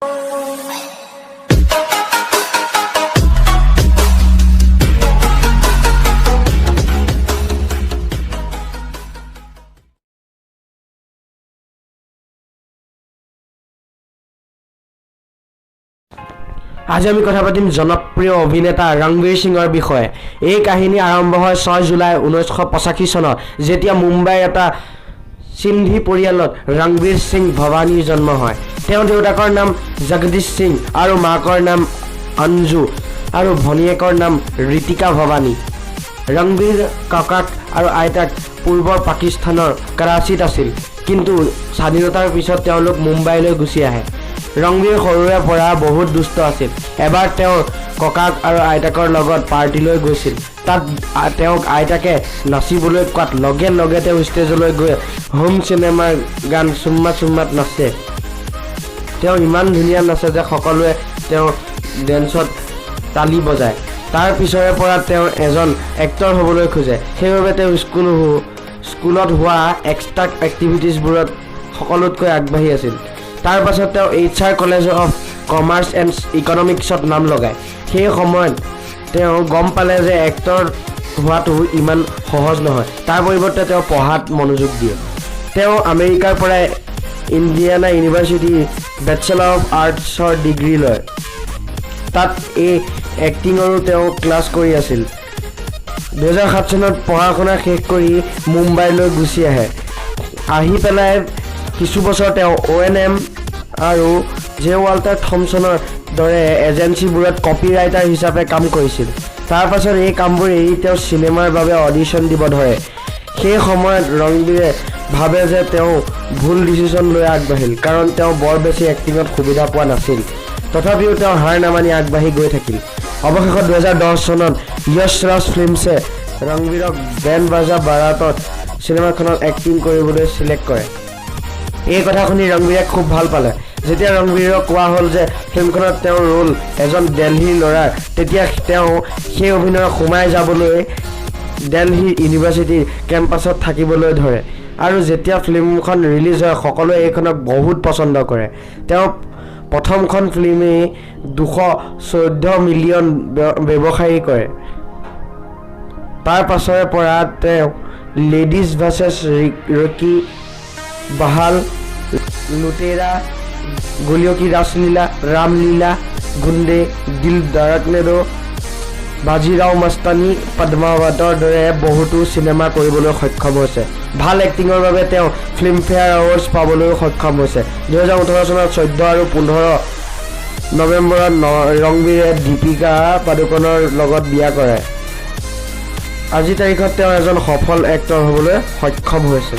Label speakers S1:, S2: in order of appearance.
S1: আজি আমি কথা পাতিম জনপ্ৰিয় অভিনেতা ৰণবীৰ সিঙৰ বিষয়ে। এই কাহিনী আৰম্ভ হয় 6 জুলাই 1985 চনত, যেতিয়া মুম্বাইৰ এটা সিন্ধি পৰিয়ালত ৰণবীৰ সিং ভৱানীৰ জন্ম হয়। তেওঁৰ দেউতাকৰ নাম জগদীশ সিং আৰু মাকৰ নাম অঞ্জু আৰু ভনীয়েকৰ নাম ঋতিকা ভৱানী। ৰণবীৰ ককাক আৰু আইতাক পূৰ্বৰ পাকিস্তানৰ কৰাচীত আছিল, কিন্তু স্বাধীনতাৰ পিছত তেওঁলোক মুম্বাইলৈ গুচি আহে। ৰণবীৰ সৰুৰে পৰা বহুত দুষ্ট আছিল। এবাৰ তেওঁ ককাক আৰু আইতাকৰ লগত পাৰ্টিলৈ গৈছিল। তাত তেওঁক আইতাকে নাচিবলৈ কোৱাত লগে লগে তেওঁ ষ্টেজলৈ গৈ হুম চিনেমাৰ গান চুম্মা চুম্মাত নাচে। তেওঁ ইমান ধুনীয়া নাচে যে সকলোৱে তেওঁৰ ডেন্সত তালি বজায়। তাৰ পিছৰে পৰা তেওঁ এজন এক্টৰ হ'বলৈ খোজে। সেইবাবে তেওঁ স্কুলত হোৱা এক্সট্ৰা এক্টিভিটিছবোৰত সকলোতকৈ আগবাঢ়ি আছিল। তাৰ পাছত তেওঁ HR college of commerce and ইকনমিক্সত নাম লগায়। সেই সময়ত তেওঁ গম পালে যে এক্টৰ হোৱাটো ইমান সহজ নহয়। তাৰ পৰিৱৰ্তে তেওঁ পঢ়াত মনোযোগ দিয়ে। তেওঁ আমেৰিকাৰ পৰাই ইণ্ডিয়ানা ইউনিভাৰ্চিটিৰ বেচেলাৰ অফ আৰ্টছৰ ডিগ্ৰী লয়। তাত এই এক্টিঙৰো তেওঁ ক্লাছ কৰি আছিল। 2007 চনত পঢ়া শুনা শেষ কৰি মুম্বাইলৈ গুচি আহে। আহি পেলাই কিছু বছৰ তেওঁ অ' এন এম আৰু জে ৱাল্টাৰ থমছনৰ দৰে এজেঞ্চিবোৰত কপি ৰাইটাৰ হিচাপে কাম কৰিছিল। তাৰ পাছত এই কামবোৰ এৰি তেওঁ চিনেমাৰ বাবে অডিশ্যন দিব ধৰে। সেই সময়ত ৰণবীৰে ভাবে যে তেওঁ ভুল ডিচিশ্যন লৈ আগবাঢ়িল, কাৰণ তেওঁ বৰ বেছি এক্টিঙত সুবিধা পোৱা নাছিল। তথাপিও তেওঁ হাৰ নামানি আগবাঢ়ি গৈ থাকিল। অৱশেষত 2010 চনত য়শ ৰাজ ফিল্মছে ৰণবীৰক বেণ্ড বাজা বাৰাতত চিনেমাখনত এক্টিং কৰিবলৈ চিলেক্ট কৰে। এই কথা শুনি ৰণবীৰে খুব ভাল পালে। যেতিয়া ৰণবীৰক কোৱা হ'ল যে ফিল্মখনত তেওঁৰ ৰোল এজন দেলহিৰ ল'ৰাৰ, তেতিয়া তেওঁ সেই অভিনয়ত সোমাই যাবলৈ দেলহি ইউনিভাৰ্চিটিৰ কেম্পাছত থাকিবলৈ ধৰে আৰু যেতিয়া ফিল্মখন ৰিলিজ হয়, সকলোৱে এইখনক বহুত পচন্দ কৰে। তেওঁ প্ৰথমখন ফিল্মেই 214 মিলিয়ন ব্যৱসায়ী কৰে। তাৰ পাছৰে পৰা তেওঁ লেডিজ ভাৰ্চেছ ৰকি, বাহাল, লুটেৰা, গলিয়ো কি ৰাসলীলা, ৰামলীলা, গুণ্ডে, দিল ধড়কনে দো, বাজিৰাও মস্তানী, পদ্মাৱতৰ দৰে বহুতো চিনেমা কৰিবলৈ সক্ষম হৈছে। ভাল এক্টিঙৰ বাবে তেওঁ ফিল্মফেয়াৰ এৱাৰ্ডছ পাবলৈও সক্ষম হৈছে। 2018 চনত 14 আৰু 15 নৱেম্বৰত ৰণবীৰে দীপিকা পাডুকনৰ লগত বিয়া কৰায়। আজিৰ তাৰিখত তেওঁ এজন সফল এক্টৰ হ'বলৈ সক্ষম হৈছে।